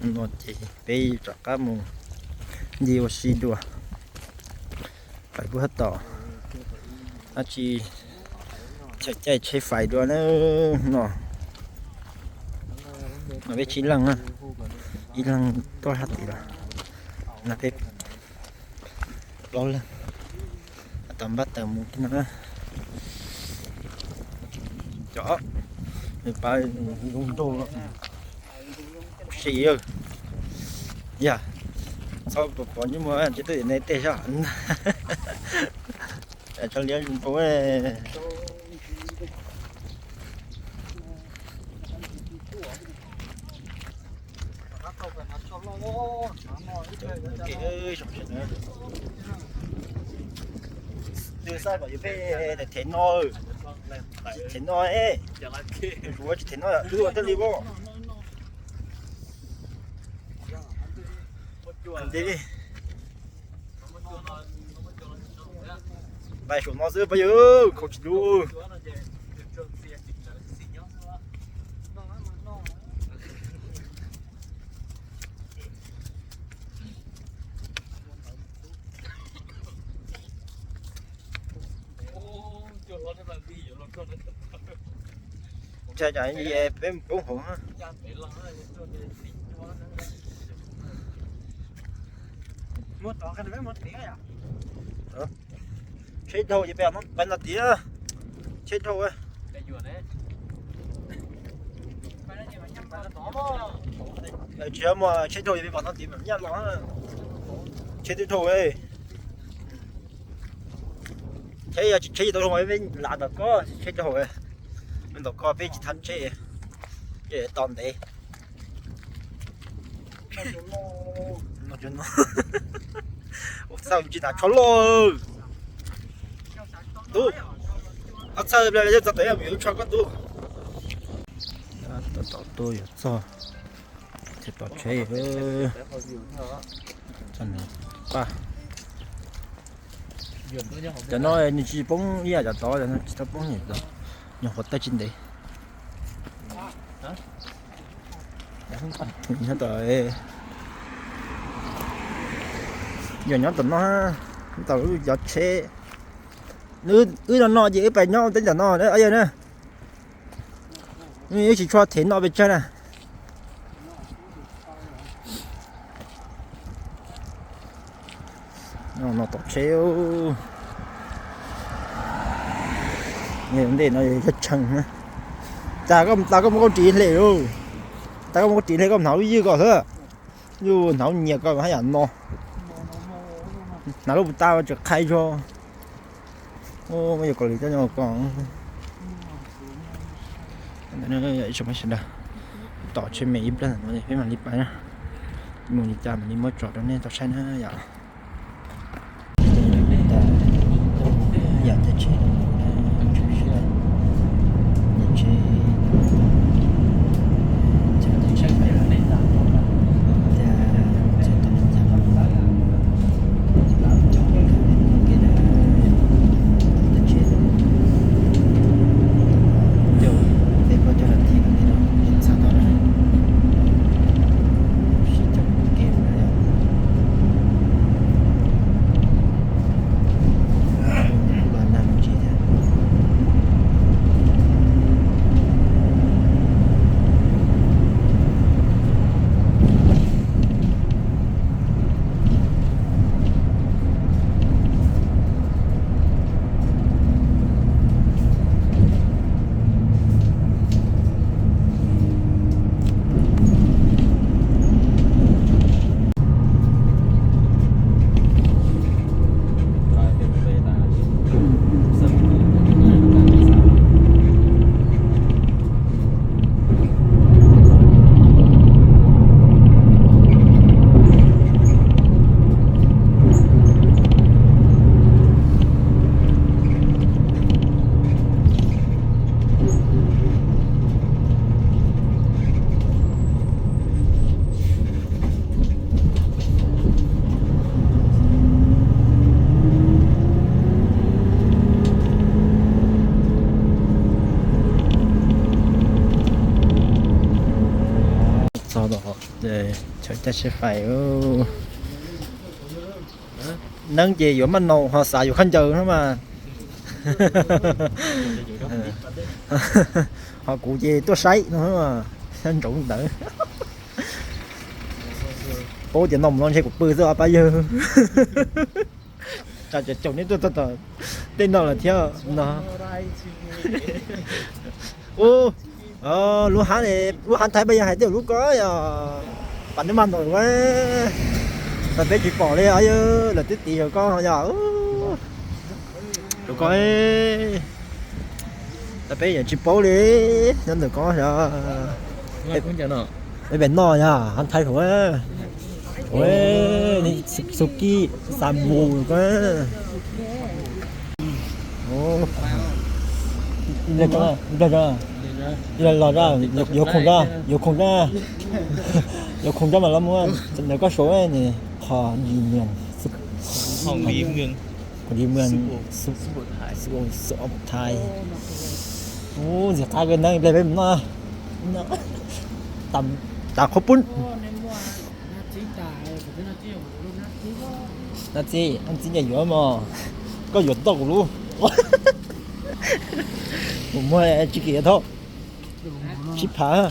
No ces peb rov qab mus ncig ua si dua. Pais pub hab tom dab tsi, chaw caij tsheb fais dua na. No, no peb tsib leeg na, ib leeg tuaj hab tim los, no peb plaub leeg. Tom npab taws mus no. Cov pab zoo nraug si yog txhob pov pov ntsej muag tsis tuaj tim nej tej sab. Tso liab zoo nraug. Twb xav kom yus peb them no, them no, ua tej li as. Ntais saum no xwb pab yawg, khaus tsis lub. Ntshai tsam peb mus poob hauv. Tsheb dhau ces peb pais no tiav. Tsheb dhau, tsheb dhau ces peb pais no tiav mam nyaj los. Tsheb twb dhau. Tsheb yog tsis tsheb tsis tau dhau, peb lam ntawm ko, tsheb dhau. Peb ntawm ko peb tsis thab tsheb, tos ntev. Ua txhawj tsis tas tsho loj. Tub, txhawj ple txog tawm yuav tsho koj tub. Tom tuaj yuav txog, ces tom tsheb. Cov no nws tsis poob ib yam cov tod, tsis tau poob, nyob qhov tawj tsis ntev. Nyob tom, yog nyob tom no, tom lub cov tsheb. Wb no no ces wb pais nyob teb tom no na, yog na. Wb tsis tshua them no pes tsawg na. No tom tsheb. Ntej no yog tshee. Tas koj, tas koj muab koj ris hle lauj. Tas koj muab koj ris hle koj hnav lub ywj ko xwb. Yus hnav nyias ko haj yam no. Hnav lub puas tas tseem qhai zog. Muaj yog Kaus Lim coj nyob ko. Ib tsoom phooj ywg sawv daws, tom tsheb me ib pliag no peb mam li pais na. Mus li cas mam li muab tso rau nej tau saib na yom. Yam caij tsheb, caij tsheb, caij tsheb, caij tsheb, caij tsheb, caij peb plaub caug nas this no thiaj txog tod na. Sib cog ua ke no yog Chaw cai sib fais, neeb ces yuav maj naus ho xav yuav khaub ncaws no mas. Ho kuv ces tuaj saib no, saib ntsoov ntawd. Paub tias no mus no ntshe kuv pw xwb os pab yawg. Tsam caum neb tuaj txog tom tej no lawm thiab no. Ub, lub hab, lub hab Thaib pab yawg hais tias lub ko yog pas neb maj naus ua, tas peb tsis pom li os, lawv twb tiv yog ko yog. Lub ko, tas peb yeej tsis paub li, nyob ntawm ko. Peb noj yog hab Thaib hauv, Suzuki Xamus ko. Los, yuav khoom, yuav khoom, yuav khoom mas los muab ntawm koj saum ne, qhov di mws, qhov di mws, Thai. Ub, ntxim qab kawg, neeb ple peb mus noj. Tam qhuav pub. Nab txiv, nab txiv nyiam yuav mog, koj yuav tau kuv lub. Kuv muag tsis kim yuav thaub, sib phav.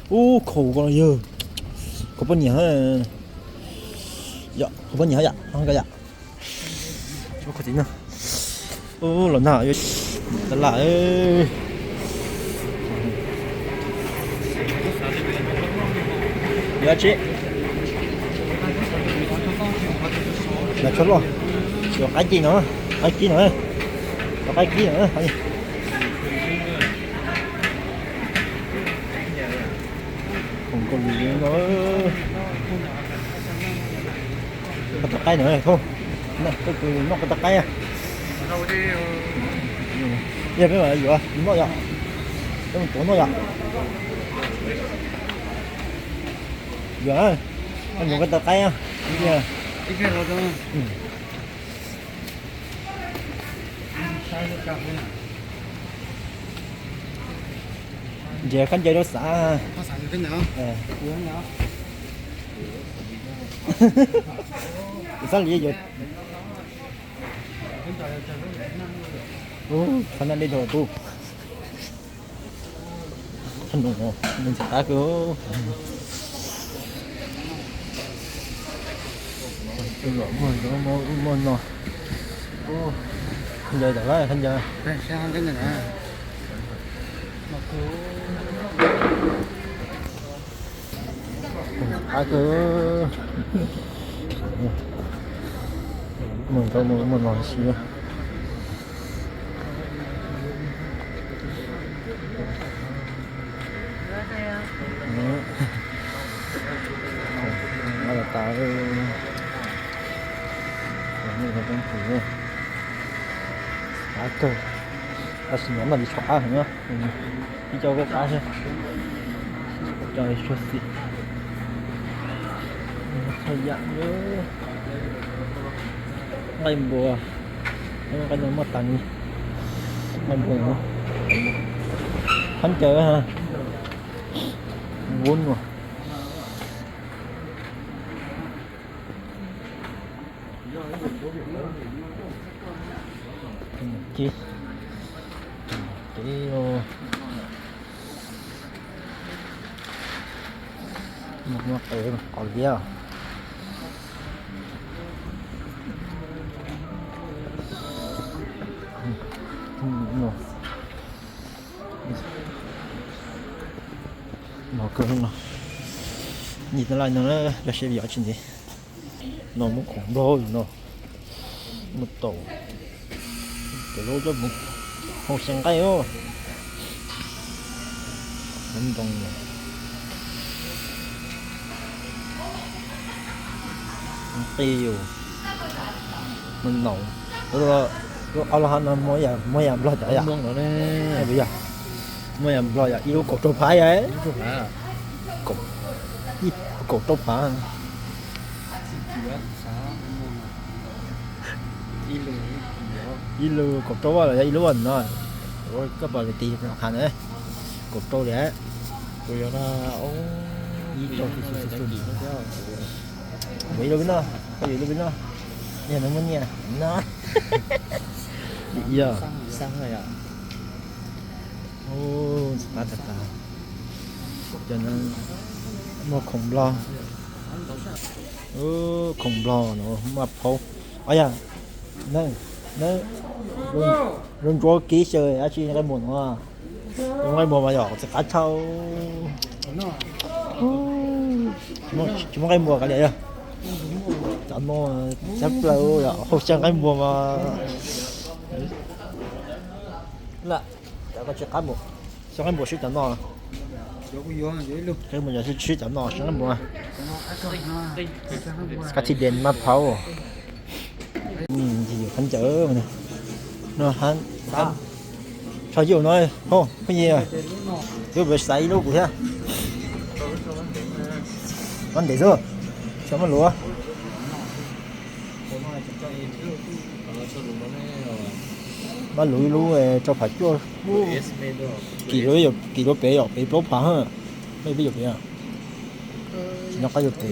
Ub, khoom ko yog, khoom poj niam, yog khoom poj niam yom, yom. Ub, los na, tas lam, yuav tsi, yuav tshuaj loj, yuav qaib kib no, qaib kib no, yuav qaib kib no. Khoom Kaus Lim no. Koj tau qaib no, koj tus noj koj tau qaib. Yog peb mam yuav noj yom, peb mus tuav noj yom. Yuav, koj mus koj tau qaib. Ntsia khaub ncaws rau xav. Xav li yuav, ub, thov naj dej rau tus. Thaj num, nws ntxim qab kawg. Muaj no, khaub ncaws tawm lawm, khaub ncaws. Qab kawg. Mus rau mus mus no siab. Qab kawg, tab sis nov noj tsis tshua qab heev na. Ib co kuj qab thiab, co tshua xim. Txhua yam, nqaij npua, nqaij no muaj tas li, nqaij npua, khaub ncaws, vub no. Ces, ces muaj qe qos liab. Mos kawg no, nim tas lais no lawm, cov siab vim yog tsis ntev. No muab khoom nplog no, muab tau, cov lub coj mus hau xyaw nqaij os. Hauv ntoo no, nqi yus, muaj naus, ob lub hab no muaj yam nplog cov yom, muaj yam nplog yom, ib lub kaum rau phav yom, kaum rau phav. Ib lub kaum rau los yog ib lub no, koj pom lawv tiv qhav na, kaum rau li. Kuv yuav no, ib tug xwb xwb xwb xwb. Yuav ib lub peb noj, koj yuav ib lub peb noj. Yog nws muaj nyiaj no. Yog. Ntxim qab tas tas. Cov no muag khoom nplog. Khoom nplog no muaj phaub. Os yog, zoo ntsuab kib xyaw dab tsi nqaij muag no. Nqaij muag mas yom, txiv qab tshaj. Tsis muaj nqaij muag kav liam yog. Cov no tshaj plaws yom, hauv xyaw nqaij muag mas. Lawm, cov ko tsis qab mus. Xyaw nqaij muag sib cov no. Nqaij muag yog sib cov no, xyaw nqaij muag. Kab thib dej maj phaub. Ntxim yuav khaub ncaws no. Tsho yij no, phooj ywg, twb xaiv ib lub kuv thiab. Maj ntev xwb, tsho maj luv. Maj luv ib lub rau phav cuaj. Kim, kim rau pem yom, pem plaub phav. Maj peb yuav pem. Tsis nyob qab yuav pem.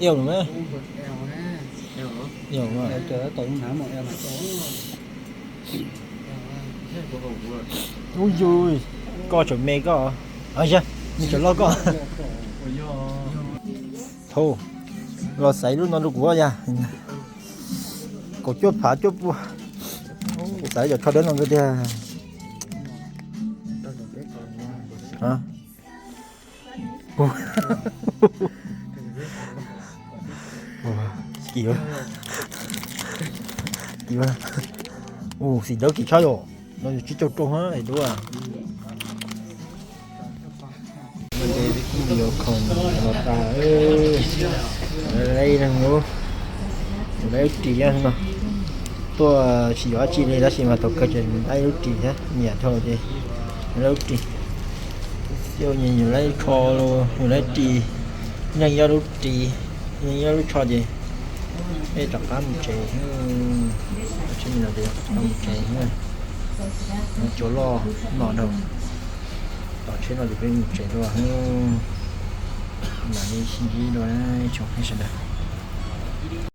Ib lub mas. Ub yus, koj tseem me koj. Yog, nws tseem loj koj. Thaum los xaiv lub no rau kuv yog kaum cuaj phav cuaj pua. Kuv xaiv cov tsho dawb no tiag. Kim, kim. Ua xim dawb kim tshaj yom, no yog tsib caug rau hab es dua. Video khoom los tas, laib lub, laib lub ris no. Tuaj tsis yuav dab tsi li tab sis mas thaum kawg ces laib lub ris thiab, nyiam dhau ces laib lub ris. Xyov yus laib tsho los yus laib ris, yeej ib lub ris, yeej ib lub tsho ces peb rov qab mus tsev. Tsheb no ces rov qab mus tsev, cua loj no dhau. Tom tsheb no ces peb mus tsev dua. Mam li sib ntsib dua tsoom phooj ywg sawv daws.